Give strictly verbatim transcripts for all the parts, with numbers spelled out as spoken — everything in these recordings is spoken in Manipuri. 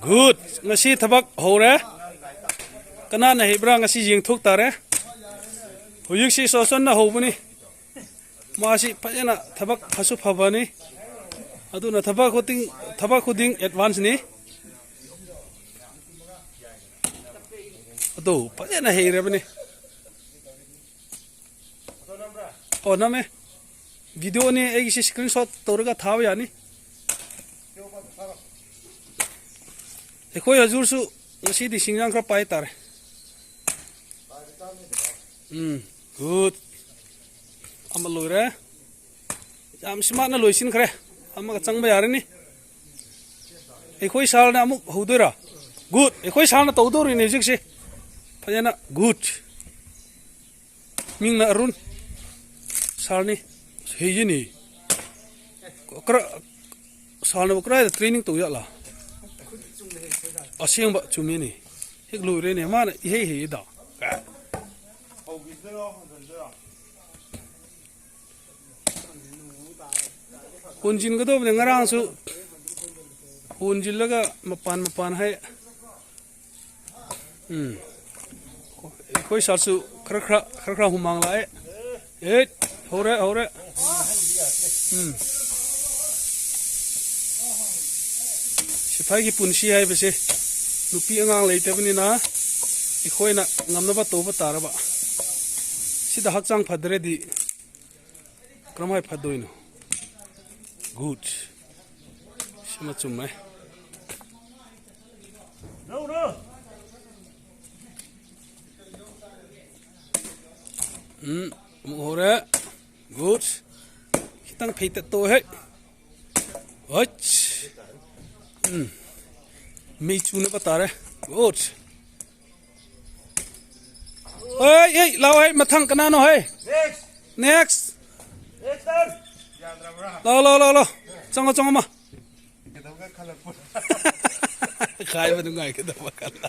Good. ꯉꯁꯤ ꯊꯕꯛ ꯍꯧꯔꯦ꯫ ꯀꯅꯥꯅ ꯍꯩꯕ꯭ꯔꯥ ꯉꯁꯤ ꯌꯦꯡꯊꯣꯛ ꯇꯥꯔꯦ꯫ ꯍꯧꯖꯤꯛꯁꯤ ꯁꯣꯁꯟꯅ ꯍꯧꯕꯅꯤ꯫ ꯃꯥꯁꯤ ꯐꯖꯅ ꯊꯕꯛ ꯐꯁꯨ ꯐꯕꯅꯤ꯫ ꯑꯗꯨꯅ ꯊꯕꯛ ꯈꯨꯗꯤꯡ, ꯊꯕꯛ ꯈꯨꯗꯤꯡ ꯑꯦꯗꯚꯥꯟꯁꯅꯤ꯫ ꯑꯗꯨ ꯐꯖꯅ ꯍꯩꯔꯕꯅꯤ꯫ ꯑꯣ, ꯅꯝꯃꯦ꯫ ꯚꯤꯗꯤꯑꯣꯅꯦ, ꯑꯩꯒꯤꯁꯤ ꯁ꯭ꯀ꯭ꯔꯤꯟ ꯁꯣꯠ ꯇꯧꯔꯒ ꯊꯥꯕ ꯌꯥꯅꯤ꯫ ꯑꯩꯈꯣꯏ ꯍꯖꯨꯔꯁꯨ ꯉꯁꯤꯗꯤ ꯁꯤꯡꯖꯥꯡ ꯈꯔ ꯄꯥꯏ ꯇꯥꯔꯦ꯫ ꯎꯝ, ꯒꯨꯗ꯫ ꯑꯃ ꯂꯣꯏꯔꯦ꯫ ꯌꯥꯝ ꯁ꯭ꯃꯥꯔꯠꯅ ꯂꯣꯏꯁꯤꯟꯈ꯭ꯔꯦ꯫ ꯑꯃꯒ ꯆꯪꯕ ꯌꯥꯔꯅꯤ꯫ ꯑꯩꯈꯣꯏ ꯁꯥꯔꯅ ꯑꯃꯨꯛ ꯍꯧꯗꯣꯏꯔꯥ? ꯒꯨꯗ꯫ ꯑꯩꯈꯣꯏ ꯁꯥꯔꯅ ꯇꯧꯗꯧꯔꯤꯅꯦ ꯍꯧꯖꯤꯛꯁꯦ꯫ ꯐꯖꯅ ꯒꯨꯗ꯫ ꯃꯤꯡꯅ ꯑꯔꯨꯟ ꯁꯥꯔꯅꯤ꯫ ꯍꯩꯌꯦꯅꯦ꯫ ꯀꯔ-, ꯁꯥꯔꯅꯕꯨ ꯀꯗꯥꯏꯗ ꯇ꯭ꯔꯦꯅꯤꯡ ꯇꯧ ꯌꯥꯠꯂꯥ? ꯑꯁꯦꯡꯕ ꯆꯨꯝꯃꯤꯅꯦ꯫ ꯍꯦꯛ ꯂꯣꯏꯔꯦꯅꯦ꯫ ꯃꯥꯅ ꯏꯍꯩ ꯍꯩꯌꯦꯗ꯫ ꯍꯣꯟꯖꯤꯟꯒꯗꯧꯕꯅꯦ꯫ ꯉꯔꯥꯡꯁꯨ ꯍꯣꯟꯖꯤꯜꯂꯒ ꯃꯄꯥꯟ ꯃꯄꯥꯟ ꯍꯥꯏ꯫ ꯎꯝ꯫ ꯑꯩꯈꯣꯏ ꯁꯥꯔꯁꯨ ꯈꯔ ꯈꯔ, ꯈꯔ ꯈꯔ ꯍꯨꯃꯥꯡ ꯂꯥꯛꯑꯦ꯫ ꯑꯦꯠ, ꯍꯧꯔꯦ, ꯍꯧꯔꯦ꯫ ꯎꯝ꯫ ꯁꯤꯐꯥꯏꯒꯤ ꯄꯨꯟꯁꯤ ꯍꯥꯏꯕꯁꯦ ꯅꯨꯄꯤ ꯑꯉꯥꯡ ꯂꯩꯇꯕꯅꯤꯅ ꯑꯩꯈꯣꯏꯅ ꯉꯝꯅꯕ ꯇꯧꯕ ꯇꯥꯔꯕ꯫ ꯁꯤꯗ ꯍꯛꯆꯥꯡ ꯐꯗ꯭ꯔꯗꯤ ꯀꯔꯝꯍꯥꯏ ꯐꯗꯣꯏꯅꯣ? ꯒꯨꯗ꯫ ꯁꯤꯃ ꯆꯨꯝꯃꯦ꯫ ꯎꯝ, ꯑꯃꯨꯛ ꯍꯧꯔꯦ꯫ ꯒꯨꯗ꯫ ꯈꯤꯇꯪ ꯐꯩꯇꯠ ꯇꯧꯍꯦ꯫ ꯍꯣꯏ꯫ ꯎꯝ꯫ ꯃꯩ ꯆꯨꯅꯕ ꯇꯥꯔꯦ꯫ ꯒꯨꯗ꯫ ꯍꯣꯏ, ꯑꯩ, ꯂꯥꯛꯑꯣ, ꯑꯩ ꯃꯊꯪ ꯀꯅꯥꯅꯣ, ꯍꯣꯏ? ꯅꯦꯛꯁ꯫ ꯂꯥꯛꯑꯣ, ꯂꯥꯛꯑꯣ, ꯂꯥꯛꯑꯣ, ꯂꯥꯛꯑꯣ꯫ ꯆꯪꯉꯣ, ꯆꯪꯉꯣ, ꯃꯥ꯫ ꯈꯥꯏꯕ ꯅꯨꯡꯉꯥꯏꯒꯗꯕ ꯈꯜꯂ꯫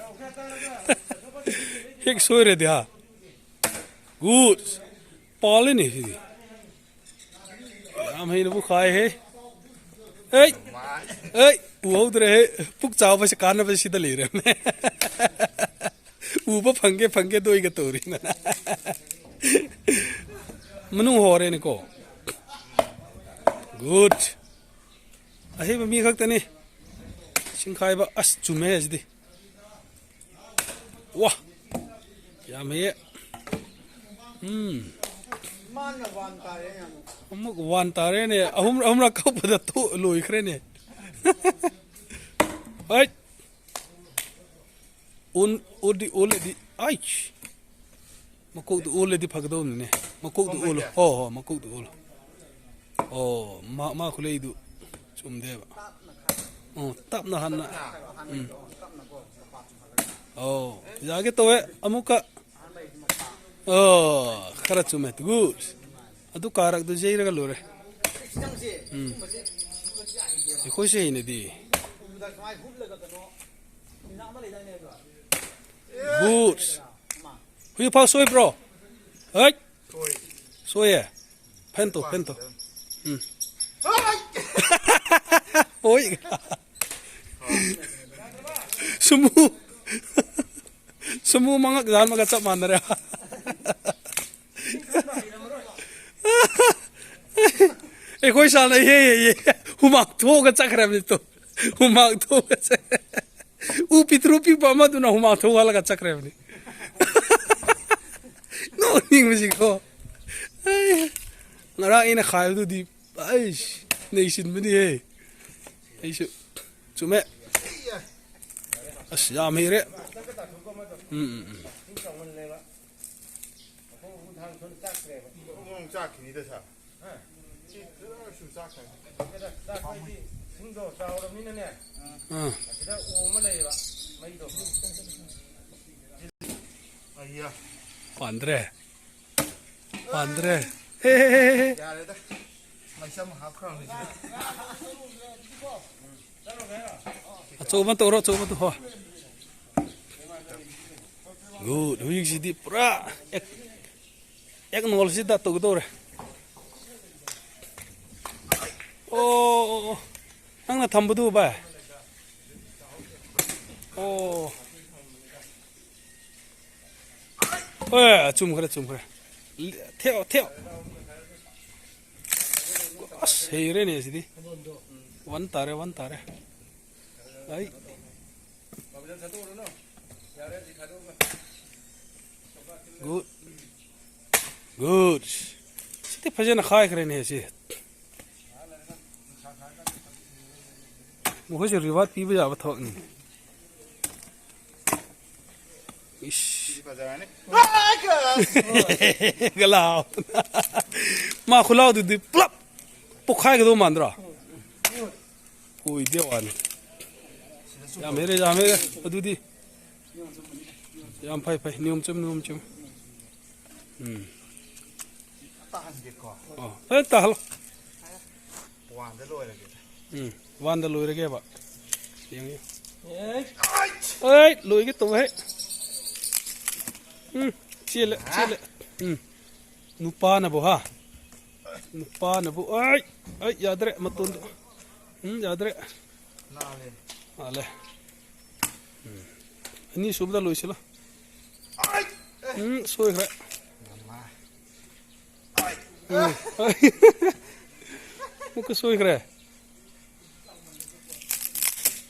ꯍꯦꯛ ꯁꯣꯏꯔꯗꯤ, ꯍꯥ? ꯒꯨꯗ꯫ ꯄꯥꯜꯂꯤꯅꯦ ꯁꯤꯗꯤ꯫ ꯌꯥꯝ ꯍꯩꯅꯕꯨ ꯈꯥꯏꯍꯦ꯫ ꯑꯩ! ꯑꯩ! ꯎꯍꯧꯗ꯭ꯔꯦ꯫ ꯄꯨꯛ ꯆꯥꯎꯕꯁꯦ ꯀꯥꯟꯅꯕꯁꯤꯗ ꯂꯩꯔꯝꯃꯦ꯫ ꯎꯕ ꯐꯪꯒꯦ ꯐꯪꯒꯦ ꯗꯣꯏꯒ ꯇꯧꯔꯤꯅ꯫ ꯃꯅꯨꯡ ꯍꯣꯔꯦꯅꯦꯀꯣ꯫ ꯒꯨꯗ꯫ ꯑꯍꯩꯕ ꯃꯤ ꯈꯛꯇꯅꯤ꯫ ꯁꯤꯡꯈꯥꯏꯕ꯫ ꯑꯁ, ꯆꯨꯝꯃꯦ ꯑꯁꯤꯗꯤ꯫ ꯋꯥ꯫ ꯌꯥꯝ ꯍꯩꯌꯦ꯫ ꯎꯝ꯫ ꯑꯃꯨꯛ ꯋꯥꯟ ꯇꯥꯔꯦꯅꯦ꯫ ꯑꯍꯨꯝ, ꯑꯍꯨꯝꯔꯛ ꯀꯛꯄꯗ ꯇꯣ-, ꯂꯣꯏꯈ꯭ꯔꯦꯅꯦ꯫ ꯍꯩꯠ꯫ ꯑꯣꯟ-, ꯑꯣꯟꯗꯤ ꯑꯣꯜꯂꯗꯤ꯫ ꯑꯩꯁ꯫ ꯃꯀꯣꯛꯇꯨ ꯑꯣꯜꯂꯗꯤ ꯐꯒꯗꯧꯕꯅꯤꯅꯦ꯫ ꯃꯀꯣꯛꯇꯨ ꯑꯣꯜꯂꯣ꯫ ꯍꯣ, ꯍꯣ, ꯃꯀꯣꯛꯇꯨ ꯑꯣꯜꯂꯣ꯫ ꯑꯣ, ꯃꯥ, ꯃꯥ ꯈꯨꯂꯩꯗꯨ ꯆꯨꯝꯗꯦꯕ꯫ ꯑꯣ, ꯇꯞꯅ ꯍꯟꯅ꯫ ꯎꯝ꯫ ꯑꯣ, ꯌꯥꯒꯦ ꯇꯧꯋꯦ꯫ ꯑꯃꯨꯛꯀ꯫ ꯑꯣ, ꯈꯔ ꯆꯨꯝꯃꯦ꯫ ꯒꯨꯗ꯫ ꯑꯗꯨ ꯀꯥꯔꯛꯇꯨ ꯌꯩꯔꯒ ꯂꯣꯏꯔꯦ꯫ ꯎꯝ꯫ ꯑꯩꯈꯣꯏꯁꯦ ꯍꯩꯅꯗꯤ꯫ ꯒꯨꯗ꯫ ꯍꯧꯖꯤꯛꯐꯥꯎ ꯁꯣꯏꯕ꯭ꯔꯣ? ꯍꯩꯠ! ꯁꯣꯏꯌꯦ꯫ ꯐꯦꯟꯇꯣ, ꯐꯦꯟꯇꯣ꯫ ꯎꯝ꯫ ꯍꯣꯏ꯫ ꯁꯨꯃꯨ꯫ ꯁꯨꯃꯨ ꯃꯉꯛ ꯌꯥꯟꯕꯒ ꯆꯞ ꯃꯥꯟꯅꯔꯦ꯫ ꯑꯩꯈꯣꯏ ꯁꯥꯟꯅ ꯍꯦ ꯍꯦ ꯍꯦ꯫ ꯍꯨꯃꯥꯡ ꯊꯣꯛꯑꯒ ꯆꯠꯈ꯭ꯔꯕꯅꯤ ꯇꯣ꯫ ꯍꯨꯃꯥꯡ ꯊꯣꯛꯑꯒ ꯆꯠ-, ꯎ ꯄꯤꯛꯇ꯭ꯔꯨ ꯄꯤꯛꯄ ꯑꯃꯗꯨꯅ ꯍꯨꯃꯥꯡ ꯊꯣꯛꯍꯜꯂꯒ ꯆꯠꯈ꯭ꯔꯕꯅꯤ꯫ ꯅꯣꯛꯅꯤꯡꯕꯁꯤꯀꯣ꯫ ꯑꯩ, ꯉꯔꯥꯡ ꯑꯩꯅ ꯈꯥꯏꯕꯗꯨꯗꯤ, ꯑꯩꯁ, ꯅꯩꯁꯤꯟꯕꯅꯤꯍꯦ꯫ ꯑꯩꯁꯨ ꯆꯨꯝꯃꯦ꯫ ꯑꯁ, ꯌꯥꯝ ꯍꯩꯔꯦ꯫ ꯎꯝ, ꯎꯝ, ꯎꯝ꯫ ꯆꯥꯛꯈꯤꯅꯤꯗ ꯁꯥ꯫ ꯁꯤ ꯈꯔꯁꯨ ꯆꯥꯛꯈ꯭ꯔꯅꯤ꯫ ꯆꯥꯛꯈ꯭ꯔꯗꯤ ꯁꯤꯡꯗꯣ ꯆꯥꯎꯔꯕꯅꯤꯅꯅꯦ꯫ ꯑꯥ꯫ ꯑꯁꯤꯗ ꯑꯣ ꯑꯃ ꯂꯩꯌꯦꯕ, ꯃꯩꯗꯣ꯫ ꯑꯩꯌꯥ꯫ ꯄꯥꯟꯗ꯭ꯔꯦ꯫ ꯄꯥꯟꯗ꯭ꯔꯦ꯫ ꯍꯦ, ꯍꯦ, ꯍꯦ, ꯍꯦ꯫ ꯌꯥꯔꯦꯗ꯫ ꯃꯩꯁꯝ ꯍꯥꯞꯈ꯭ꯔꯕꯅꯤ ꯁꯤꯗ꯫ ꯑꯆꯧꯕ ꯇꯧꯔꯣ, ꯑꯆꯧꯕꯗꯣ, ꯍꯣꯏ꯫ ꯒꯨꯗ, ꯍꯧꯖꯤꯛꯁꯤꯗꯤ ꯄꯨꯔꯥ ꯑꯦꯛ-, ꯑꯦꯛꯅꯣꯜꯁꯤꯗ ꯇꯧꯒꯗꯧꯔꯦ꯫ ꯑꯣ, ꯑꯣ, ꯑꯣ꯫ ꯅꯪꯅ ꯊꯝꯕꯗꯨ, ꯚꯥꯏ? ꯑꯣ꯫ ꯑꯦ, ꯆꯨꯝꯈ꯭ꯔꯦ, ꯆꯨꯝꯈ꯭ꯔꯦ꯫ ꯊꯦꯛꯑꯣ, ꯊꯦꯛꯑꯣ꯫ ꯑꯁ, ꯍꯩꯔꯦꯅꯦ ꯁꯤꯗꯤ꯫ ꯋꯥꯟ ꯇꯥꯔꯦ, ꯋꯥꯟ ꯇꯥꯔꯦ꯫ ꯑꯩ꯫ ꯒꯨꯗ꯫ ꯒꯨꯗ꯫ ꯁꯤꯗꯤ ꯐꯖꯅ ꯈꯥꯏꯈ꯭ꯔꯦꯅꯦ ꯁꯤ꯫ ꯃꯈꯣꯏꯁꯦ ꯔꯤꯋꯥꯔꯗ ꯄꯤꯕ ꯌꯥꯕ ꯊꯕꯛꯅꯤ꯫ ꯏꯁ꯫ ꯒꯂꯥꯎ꯫ ꯃꯥ ꯈꯨꯂꯥꯎꯗꯨꯗꯤ ꯄꯨꯂꯞ ꯄꯣꯛꯈꯥꯏꯒꯗꯧ ꯃꯥꯟꯗ꯭ꯔꯣ? ꯑꯣꯏꯗꯦ ꯋꯥꯅꯤ꯫ ꯌꯥꯝ ꯍꯩꯔꯦ, ꯌꯥꯝ ꯍꯩꯔꯦ꯫ ꯑꯗꯨꯗꯤ ꯌꯥꯝ ꯐꯩ, ꯐꯩ꯫ ꯅꯤꯌꯣꯝ ꯆꯨꯝ, ꯅꯤꯌꯣꯝ ꯆꯨꯝ꯫ ꯎꯝ꯫ ꯇꯥꯍꯟꯒꯦꯀꯣ꯫ ꯑꯣ, ꯐꯖꯅ ꯇꯥꯍꯜꯂꯣ꯫ ꯋꯥꯟꯗ ꯂꯣꯏꯔꯒꯦ꯫ ꯎꯝ, ꯋꯥꯟꯗ ꯂꯣꯏꯔꯒꯦꯕ꯫ ꯌꯦꯡꯉꯨ꯫ ꯑꯩ ꯂꯣꯏꯒꯦ ꯇꯧꯋꯦ꯫ ꯎꯝ, ꯆꯦꯜꯂꯦ, ꯆꯦꯜꯂꯦ꯫ ꯎꯝ꯫ ꯅꯨꯄꯥꯅꯕꯨ ꯍꯥ? ꯅꯨꯄꯥꯅꯕꯨ꯫ ꯑꯩ! ꯑꯩ! ꯌꯥꯗ꯭ꯔꯦ, ꯃꯇꯣꯟꯗꯣ꯫ ꯎꯝ, ꯌꯥꯗ꯭ꯔꯦ꯫ ꯅꯥꯜꯂꯦ꯫ ꯅꯥꯜꯂꯦ꯫ ꯎꯝ꯫ ꯑꯅꯤꯁꯨꯕꯗ ꯂꯣꯏꯁꯤꯜꯂꯣ꯫ ꯑꯩ! ꯎꯝ, ꯁꯣꯏꯈ꯭ꯔꯦ꯫ ꯅꯃꯥꯏ꯫ ꯎꯝ꯫ ꯑꯃꯨꯛꯀ ꯁꯣꯏꯈ꯭ꯔꯦ꯫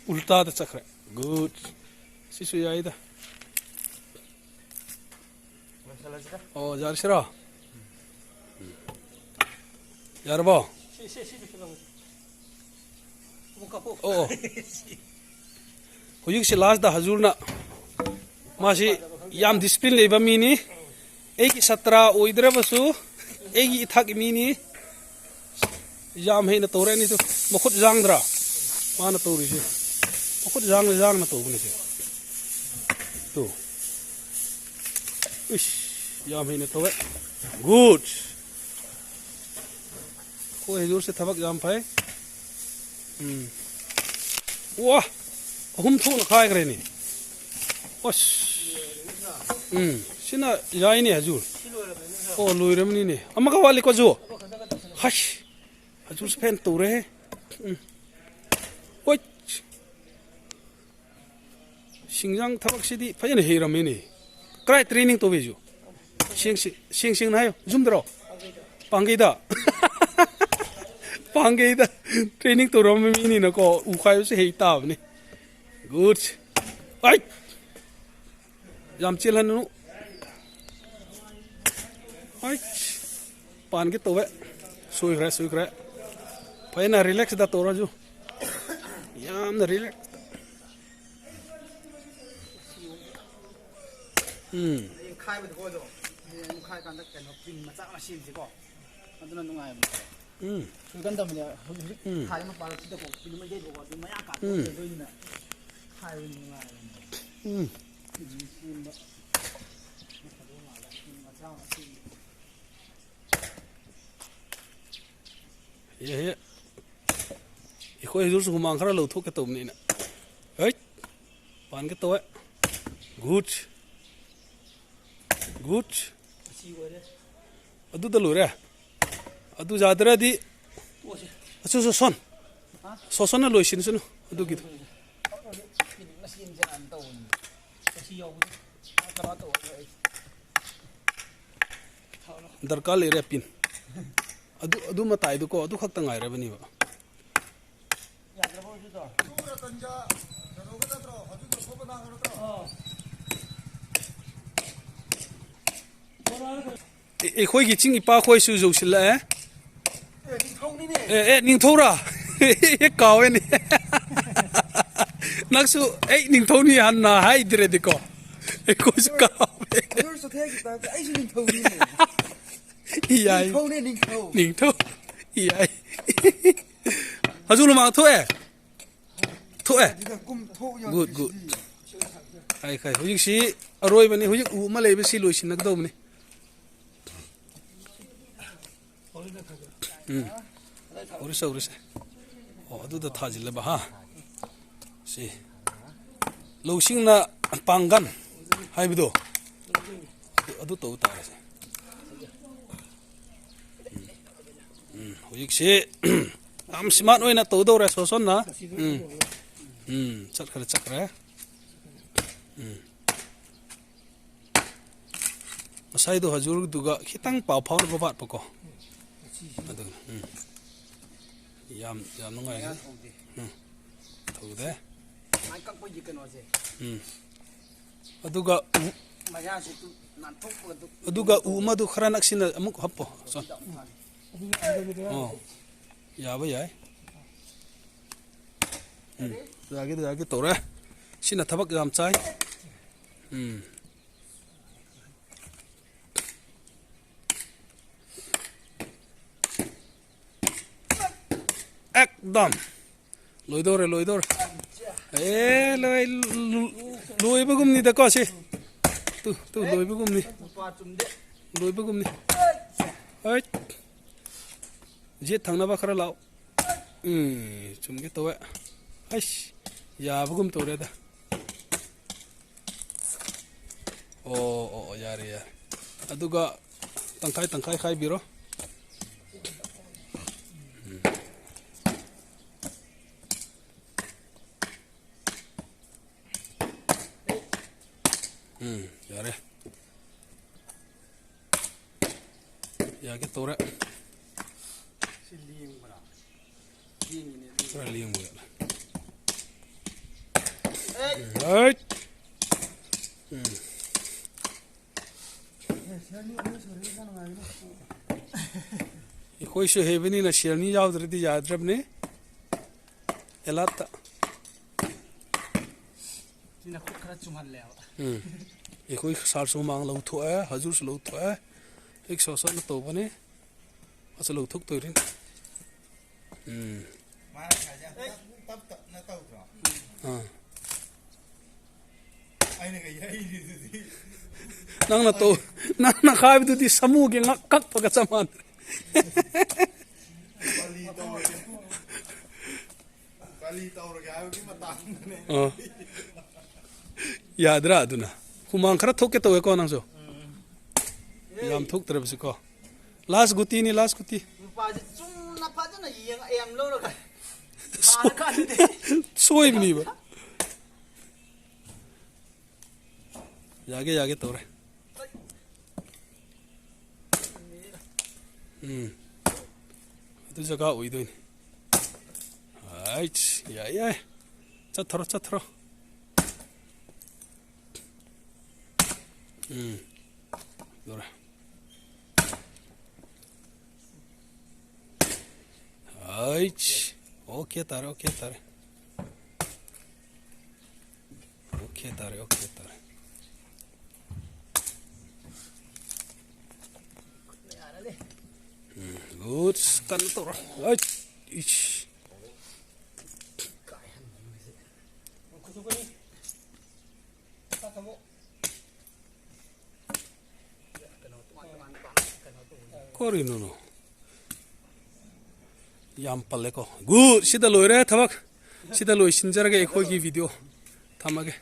ꯎꯜꯇꯥꯗ ꯆꯠꯈ꯭ꯔꯦ꯫ ꯒꯨꯗ꯫ ꯁꯤꯁꯨ ꯌꯥꯏꯗ꯫ ꯂꯣꯏꯁꯤꯜꯂꯁꯤꯗ꯫ ꯑꯣ, ꯌꯥꯔꯁꯤꯔꯣ? ꯌꯥꯔꯕꯣ? ꯁꯤ, ꯁꯤ, ꯁꯤ ꯂꯣꯏꯁꯤꯜꯂꯝꯃꯁꯤ꯫ ꯑꯃꯨꯛ ꯀꯥꯞꯄꯣ꯫ ꯑꯣ, ꯑꯣ꯫ ꯍꯧꯖꯤꯛꯁꯤ ꯂꯥꯁꯇ ꯍꯖꯨꯔꯅ, ꯃꯥꯁꯤ ꯌꯥꯝ ꯗꯤꯁꯤꯄ꯭ꯂꯤꯟ ꯂꯩꯕ ꯃꯤꯅꯤ꯫ ꯑꯩꯒꯤ ꯁꯥꯇ꯭ꯔ ꯑꯣꯏꯗ꯭ꯔꯕꯁꯨ ꯑꯩꯒꯤ ꯏꯊꯛꯀꯤ ꯃꯤꯅꯤ꯫ ꯌꯥꯝ ꯍꯩꯅ ꯇꯧꯔꯦ ꯑꯅꯤꯁꯨ꯫ ꯃꯈꯨꯠ ꯌꯥꯡꯗ꯭ꯔꯥ? ꯃꯥꯅ ꯇꯧꯔꯤꯁꯦ꯫ ꯃꯈꯨꯠ ꯌꯥꯡꯅ ꯌꯥꯡꯅ ꯇꯧꯕꯅꯦ ꯁꯦ꯫ ꯇꯨ꯫ ꯏꯁ, ꯌꯥꯝ ꯍꯩꯅ ꯇꯧꯋꯦ꯫ ꯒꯨꯗ꯫ ꯑꯩꯈꯣꯏ ꯍꯖꯨꯔꯁꯦ ꯊꯕꯛ ꯌꯥꯝ ꯐꯩ꯫ ꯎꯝ꯫ ꯋꯥ! ꯑꯍꯨꯝ ꯊꯣꯛꯅ ꯈꯥꯏꯈ꯭ꯔꯦꯅꯦ꯫ ꯑꯁ꯫ ꯎꯝ꯫ ꯁꯤꯅ ꯌꯥꯏꯅꯦ ꯍꯖꯨꯔ꯫ ꯑꯣ, ꯂꯣꯏꯔꯕꯅꯤꯅꯦ꯫ ꯑꯃꯒ ꯋꯥꯠꯂꯤꯀꯣ ꯍꯖꯨꯔ? ꯍꯁ꯫ ꯍꯖꯨꯔꯁꯦ ꯐꯖꯅ ꯇꯧꯔꯦꯍꯦ꯫ ꯎꯝ꯫ ꯍꯣꯏ꯫ ꯁꯤꯡꯖꯥꯡ ꯊꯕꯛꯁꯤꯗꯤ ꯐꯖꯅ ꯍꯩꯔꯝꯃꯤꯅꯦ꯫ ꯀꯗꯥꯏ training ꯇꯧꯕꯤꯁꯨ? ꯁꯦꯡ-, ꯁꯦꯡ-, ꯁꯦꯡꯅ ꯍꯥꯏꯌꯨ꯫ ꯌꯨꯝꯗꯔꯣ? ꯄꯥꯡꯒꯩꯗ? ꯄꯥꯡꯒꯩꯗ training ꯇꯧꯔꯝꯕ ꯃꯤꯅꯤꯅꯀꯣ, ꯎ ꯈꯥꯏꯕꯁꯨ ꯍꯩ ꯇꯥꯕꯅꯤ꯫ Good. ꯑꯩ! ꯌꯥꯝ ꯆꯦꯜꯍꯟꯅꯨ꯫ ꯑꯩ! ꯄꯥꯟꯒꯦ ꯇꯧꯋꯦ꯫ ꯁꯣꯏꯈ꯭ꯔꯦ, ꯁꯣꯏꯈ꯭ꯔꯦ꯫ ꯐꯖꯅ relax ꯇꯧꯔꯁꯨ꯫ ꯌꯥꯝꯅ relax꯫ ꯎꯝ꯫ ꯍꯌꯦꯡ ꯈꯥꯏꯕꯗꯀꯣ ꯑꯗꯣ, ꯍꯌꯦꯡ ꯑꯃꯨꯛ ꯈꯥꯏ ꯀꯥꯟꯗ ꯀꯩꯅꯣ pin ꯃꯆꯥ ꯑꯃ ꯁꯦꯝꯁꯤꯀꯣ꯫ ꯑꯗꯨꯅ ꯅꯨꯡꯉꯥꯏꯕꯅꯦ꯫ ꯎꯝ꯫ ꯁꯣꯏꯒꯟꯗꯕꯅꯦ꯫ ꯍꯧꯖꯤꯛ ꯍꯧꯖꯤꯛ ꯎꯝ꯫ ꯊꯥꯔꯤ ꯃꯄꯥꯟꯗ ꯁꯤꯗꯀꯣ pin ꯑꯃ ꯌꯩꯕꯀꯣ, ꯑꯗꯨ ꯃꯌꯥ ꯎꯝ꯫ ꯀꯥꯊꯣꯛꯑꯒ ꯑꯗꯨꯅ ꯈꯥꯏꯕ ꯅꯨꯡꯉꯥꯏꯕꯅꯦ꯫ ꯎꯝ꯫ Pin ꯁꯦꯝꯕ꯫ ꯃꯊꯛꯇ ꯃꯥꯜꯂꯦ꯫ Pin ꯃꯆꯥ ꯑꯃ ꯁꯦꯝꯕ꯫ ꯍꯦ, ꯍꯦ꯫ ꯑꯩꯈꯣꯏ ꯍꯧꯖꯤꯛꯁꯨ ꯍꯨꯃꯥꯡ ꯈꯔ ꯂꯧꯊꯣꯛꯀꯦ ꯇꯧꯕꯅꯤꯅ꯫ ꯍꯩꯠ! ꯄꯥꯟꯒꯦ ꯇꯧꯋꯦ꯫ Good꯫ Good꯫ ꯑꯁꯤ ꯑꯣꯏꯔꯦ꯫ ꯑꯗꯨꯗ ꯂꯣꯏꯔꯦ꯫ ꯑꯗꯨ ꯌꯥꯗ꯭ꯔꯗꯤ ꯇꯣꯛꯑꯁꯤ꯫ ꯑꯆꯨ, ꯁꯣꯁꯣꯟ꯫ ꯍꯥ? ꯁꯣꯁꯣꯟꯅ ꯂꯣꯏꯁꯤꯟꯁꯅꯨ ꯑꯗꯨꯒꯤꯗꯣ꯫ ꯃꯁꯤ ꯌꯥꯎꯕꯗꯣ ꯀꯩꯅꯣ ꯇꯧꯋꯦ꯫ ꯗꯔꯀꯥꯔ ꯂꯩꯔꯦ pin꯫ ꯑꯗꯨ, ꯑꯗꯨ ꯃꯇꯥꯏꯗꯨꯀꯣ, ꯑꯗꯨ ꯈꯛꯇ ꯉꯥꯏꯔꯕꯅꯦꯕ꯫ ꯌꯥꯗ꯭ꯔꯕꯣ ꯍꯧꯖꯤꯛꯇꯣ? ꯑꯦ, ꯑꯩꯈꯣꯏꯒꯤ ꯆꯤꯡ ꯏꯄꯥꯈꯣꯏꯁꯨ ꯌꯧꯁꯤꯜꯂꯛꯑꯦ꯫ ꯑꯦ, ꯅꯤꯡꯊꯧꯅꯤꯅꯦ꯫ ꯑꯦ, ꯑꯦ, ꯅꯤꯡꯊꯧꯔꯥ? ꯑꯦ, ꯀꯥꯎꯋꯦꯅꯦ꯫ ꯅꯪꯁꯨ ꯑꯩ ꯅꯤꯡꯊꯧꯅꯤ ꯍꯥꯟꯅ ꯍꯥꯏꯗ꯭ꯔꯗꯤꯀꯣ꯫ ꯑꯩꯈꯣꯏꯁꯨ ꯀꯥꯎꯋꯦ꯫ ꯍꯖꯣꯔ ꯆꯠꯊꯦꯒꯤ ꯇꯥꯏꯞꯇ ꯑꯩꯁꯨ ꯅꯤꯡꯊꯧꯅꯤꯅꯦ꯫ ꯌꯥꯏ꯫ ꯅꯤꯡꯊꯧꯅꯦ, ꯅꯤꯡꯊꯧ꯫ ꯅꯤꯡꯊꯧ꯫ ꯌꯥꯏ꯫ ꯍꯧꯖꯤꯛ ꯂꯨꯃꯥꯡ ꯊꯣꯛꯑꯦ? ꯊꯣꯛꯑꯦ? ꯑꯗꯨꯗ ꯀꯨꯝ ꯊꯣꯛ ꯌꯥꯗ꯭ꯔꯤꯁꯤꯗꯤ꯫ Good, good꯫ ꯈꯥꯏ, ꯈꯥꯏ꯫ ꯍꯧꯖꯤꯛꯁꯤ ꯑꯔꯣꯏꯕꯅꯤ꯫ ꯍꯧꯖꯤꯛ ꯎ ꯑꯃ ꯂꯩꯕꯁꯤ ꯂꯣꯏꯁꯤꯟꯅꯒꯗꯧꯕꯅꯤ꯫ ꯎꯝ꯫ ꯎꯔꯤꯁꯦ, ꯎꯔꯤꯁꯦ꯫ ꯑꯣ, ꯑꯗꯨꯗ ꯊꯥꯖꯤꯜꯂꯕ, ꯍꯥ? ꯁꯤ꯫ ꯂꯧꯁꯤꯡꯅ ꯄꯥꯡꯒꯟ ꯍꯥꯏꯕꯗꯣ꯫ ꯑꯗꯨ, ꯑꯗꯨ ꯇꯧ ꯇꯥꯔꯦꯁꯦ꯫ ꯎꯝ, ꯍꯧꯖꯤꯛꯁꯤ ꯌꯥꯝ smart ꯑꯣꯏꯅ ꯇꯧꯗꯧꯔꯦ ꯁꯣꯁꯣꯟꯅ꯫ ꯎꯝ꯫ ꯎꯝ, ꯆꯠꯈ꯭ꯔꯦ, ꯆꯠꯈ꯭ꯔꯦ꯫ ꯎꯝ꯫ ꯉꯁꯥꯏꯗꯣ ꯍꯖꯨꯔꯗꯨꯒ ꯈꯤꯇꯪ ꯄꯥꯎ ꯐꯥꯎꯅꯕ ꯋꯥꯠꯄꯀꯣ꯫ ꯑꯗꯨ, ꯎꯝ꯫ ꯌꯥꯝ, ꯌꯥꯝ ꯅꯨꯡꯉꯥꯏꯔꯦ꯫ ꯃꯌꯥ ꯊꯧꯗꯦ꯫ ꯎꯝ꯫ ꯊꯧꯗꯦ꯫ ꯃꯥꯏ ꯀꯛꯄꯒꯤ ꯀꯩꯅꯣꯁꯦ꯫ ꯎꯝ꯫ ꯑꯗꯨꯒ ꯎ-, ꯃꯌꯥꯁꯦ ꯇꯨ ꯅꯥꯟꯊꯣꯛꯄꯒ ꯑꯗꯨ ꯑꯗꯨꯒ ꯎ ꯑꯃꯗꯨ ꯈꯔ ꯅꯛꯁꯤꯟꯅ ꯑꯃꯨꯛ ꯍꯥꯞꯄꯣ꯫ ꯁꯣ-, ꯑꯣ꯫ ꯌꯥꯕ ꯌꯥꯏ꯫ ꯎꯝ꯫ ꯌꯥꯒꯦ, ꯌꯥꯒꯦ ꯇꯧꯔꯦ꯫ ꯁꯤꯅ ꯊꯕꯛ ꯌꯥꯝ ꯆꯥꯏ꯫ ꯎꯝ꯫ ꯑꯦꯛꯗꯝ꯫ ꯂꯣꯏꯗꯧꯔꯦ, ꯂꯣꯏꯗꯧꯔꯦ꯫ ꯑꯦ, ꯂꯣꯏ-, ꯂꯣꯏꯕꯒꯨꯝꯅꯤꯗꯀꯣ ꯁꯤ꯫ ꯇꯨ, ꯇꯨ, ꯂꯣꯏꯕꯒꯨꯝꯅꯤ꯫ ꯂꯣꯏꯕꯒꯨꯝꯅꯤ꯫ ꯍꯣꯏ꯫ ꯖꯦꯠ ꯊꯪꯅꯕ ꯈꯔ ꯂꯥꯛꯑꯣ꯫ ꯎꯝ, ꯆꯨꯝꯒꯦ ꯇꯧꯋꯦ꯫ ꯑꯩꯁ, ꯌꯥꯕꯒꯨꯝ ꯇꯧꯔꯦꯗ꯫ ꯑꯣ, ꯑꯣ, ꯑꯣ, ꯌꯥꯔꯦ, ꯌꯥꯔꯦ꯫ ꯑꯗꯨꯒ ꯇꯪꯈꯥꯏ ꯇꯪꯈꯥꯏ ꯈꯥꯏꯕꯤꯔꯣ꯫ ꯎꯝ꯫ ꯎꯝ, ꯌꯥꯔꯦ꯫ ꯌꯥꯒꯦ ꯇꯧꯔꯦ꯫ ꯁꯤ ꯂꯦꯡꯕ꯭ꯔꯥ? ꯂꯦꯡꯉꯤꯅꯦ, ꯂꯦꯡꯉꯤꯅꯦ꯫ ꯈꯔ ꯂꯦꯡꯕ ꯌꯥꯔꯦ꯫ ꯑꯦ! ꯔꯥꯏꯠ! ꯎꯝ꯫ ꯑꯦ, ꯁꯤꯌꯥꯔꯅꯤ ꯑꯅꯤ ꯁꯨꯔꯗꯤ ꯈꯔ ꯅꯨꯡꯉꯥꯏꯒꯅꯤ꯫ ꯑꯩꯈꯣꯏꯁꯨ ꯍꯩꯕꯅꯤꯅ ꯁꯤꯌꯥꯔꯅꯤ ꯌꯥꯎꯗ꯭ꯔꯗꯤ ꯌꯥꯗ꯭ꯔꯕꯅꯤ꯫ ꯑꯦꯂꯥꯠꯇ꯫ ꯁꯤꯅ ꯈꯨꯠ ꯈꯔ ꯆꯨꯝꯍꯜꯂꯦꯕ꯫ ꯎꯝ꯫ ꯑꯩꯈꯣꯏ ꯁꯥꯔꯁꯨ ꯍꯨꯃꯥꯡ ꯂꯧꯊꯣꯛꯑꯦ, ꯍꯖꯨꯔꯁꯨ ꯂꯧꯊꯣꯛꯑꯦ꯫ ꯍꯦꯛ ꯁꯣꯠ ꯁꯣꯠꯅ ꯇꯧꯕꯅꯦ꯫ ꯑꯁ ꯂꯧꯊꯣꯛꯇꯣꯏꯔꯤꯅꯤ꯫ ꯎꯝ꯫ ꯃꯥꯅ ꯉꯁꯥꯏꯁꯦ ꯌꯥꯝ ꯇꯞ ꯇꯞꯅ ꯇꯧꯗ꯭ꯔꯣ? ꯑꯥ꯫ ꯑꯩꯅꯒ ꯌꯩꯔꯤꯗꯨꯗꯤ꯫ ꯅꯪꯅ ꯇꯧ-, ꯅꯪꯅ ꯈꯥꯏꯕꯗꯨꯗꯤ ꯁꯥꯃꯨꯒꯤ ꯉꯛ ꯀꯛꯄꯒ ꯆꯞ ꯃꯥꯟꯅꯔꯦ꯫ ꯄꯂꯤ ꯇꯧꯔꯒꯦ꯫ ꯄꯂꯤ ꯇꯧꯔꯒꯦ ꯍꯥꯏꯕꯒꯤ ꯃꯇꯥꯡꯗꯅꯦ꯫ ꯑꯥ꯫ ꯌꯥꯗ꯭ꯔꯥ ꯑꯗꯨꯅ? ꯍꯨꯃꯥꯡ ꯈꯔ ꯊꯣꯛꯀꯦ ꯇꯧꯋꯦꯀꯣ ꯅꯪꯁꯨ? ꯎꯝ꯫ ꯌꯥꯝ ꯊꯣꯛꯇ꯭ꯔꯕꯁꯤꯀꯣ꯫ ꯂꯥꯁ ꯒꯨꯇꯤꯅꯤ, ꯂꯥꯁ ꯒꯨꯇꯤ꯫ ꯅꯨꯄꯥꯁꯦ ꯆꯨꯝꯅ ꯐꯖꯅ ꯌꯦꯡ-, ꯑꯦꯝ ꯂꯧꯔꯒ ꯊꯥꯔꯀꯥꯟꯗꯗꯤ ꯁꯣꯏꯕꯅꯤꯕ꯫ ꯌꯥꯒꯦ, ꯌꯥꯒꯦ ꯇꯧꯔꯦ꯫ ꯎꯝ꯫ ꯑꯗꯨ ꯖꯒꯥ ꯑꯣꯏꯗꯣꯏꯅꯤ꯫ ꯑꯥꯏꯠꯁ, ꯌꯥꯏ, ꯌꯥꯏ꯫ ꯆꯠꯊꯔꯣ, ꯆꯠꯊꯔꯣ꯫ ꯎꯝ꯫ ꯌꯧꯔꯦ꯫ ꯑꯥꯏꯠꯁ꯫ ꯑꯣꯀꯦ ꯇꯥꯔꯦ, ꯑꯣꯀꯦ ꯇꯥꯔꯦ꯫ ꯑꯣꯀꯦ ꯇꯥꯔꯦ, ꯑꯣꯀꯦ ꯇꯥꯔꯦ꯫ ꯎꯝ, ꯒꯨꯗ꯫ ꯀꯟꯅ ꯇꯧꯔꯣ꯫ ꯑꯩꯠ! ꯏꯁ꯫ ꯀꯔꯤꯅꯣꯅꯣ? ꯌꯥꯝ ꯄꯜꯂꯦꯀꯣ꯫ ꯒꯨꯗ! ꯁꯤꯗ ꯂꯣꯏꯔꯦ ꯊꯕꯛ꯫ ꯁꯤꯗ ꯂꯣꯏꯁꯤꯟꯖꯔꯒꯦ ꯑꯩꯈꯣꯏꯒꯤ ꯚꯤꯗꯤꯑꯣ꯫ ꯊꯝꯃꯒꯦ꯫